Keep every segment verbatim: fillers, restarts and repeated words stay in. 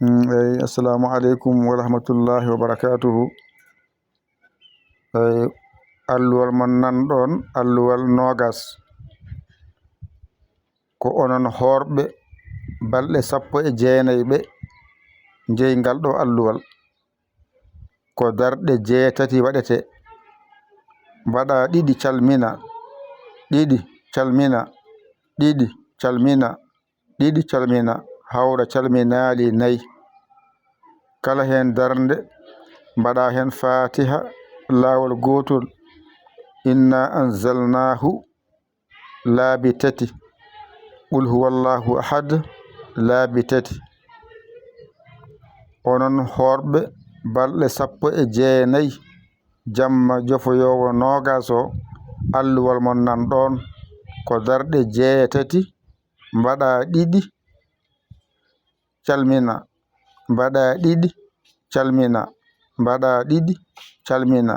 Mm, eyi, assalamu aleykum wa rahmatullahi wa barakatuhu. Eyi, alluwal mon nan ɗon, alluwal noogas. Ko onon hoorɓe balɗe sappo e jeenayi ɓe njeyi ngal ɗo alluwal. Ko darɗe jeetati waɗete. Mbaɗa ɗiɗi calmina, ɗiɗi calmina, ɗiɗi calmina, ɗiɗi calmina, hawra calminaali nayi. Kala heen darnde, mbaɗa heen Faatiha laawol gootol, inna anzalnaahu laabi tati, qul huwallahu ahad laabi tati. Onon hoorɓe balɗe sappo e jeenayi, jamma jofoyoowo noogas o, alluwal mon nan ɗoon, ko darɗe jeetati, mbaɗa ɗiɗi, calmina, mbaɗa ɗiɗi, calmina, mbaɗa ɗiɗi, calmina,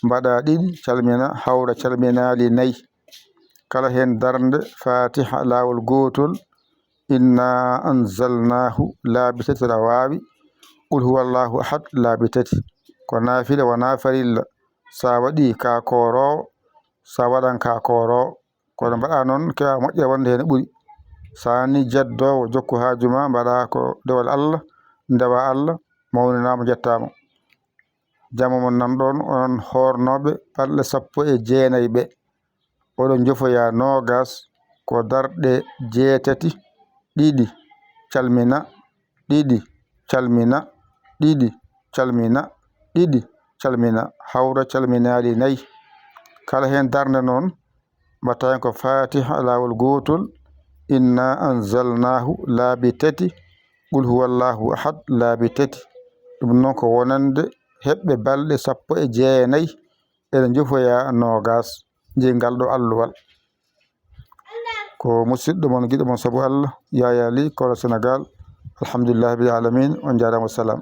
mbaɗa ɗiɗi, calmina, hawra calminaali nayi. Kala heen darnde, Faatiha laawol gootol, inna anzalnaahu laabi tati, aɗa waawi, qul huwallahu ahad laabi tati. Ko naafila, wonaa farilla. So a waɗii ka kooroowo, so a waɗan ka kooroowo. Kono mbaɗa noon, kewa moƴƴa wonde heen ɓuri. So a ni jeddoowo, jokku haaju ma, mbaɗa ko dewal Allah, ndewa Allah, mawninaama, jettaama. Jama mon nan ɗoon, onon hoornooɓe balɗe sappo e jeenayi ɓe. Oɗon njofoya noogas, ko darɗe jeetati, ɗiɗi calmina, ɗiɗi calmina, ɗiɗi calmina, ɗiɗi calmina, hawra calminaali nayi. Kala heen darnde noon, mbaɗta heen ko Faatiha laawol gootol, inna anzalnaahu laabi tati, qul huwallahu ahad laabi tati. Ɗum noon ko wonande heɓɓe balɗe sappo e jeenayi, eɗen njofoya noogas, njeyi ngal ɗo alluwal. Ko musidɗo mon, giɗo mon sabu Allah, Yaya Ly, Kolo Senegal. Alhamdulillahi rabbil alamin, on njaaraama, wassalam.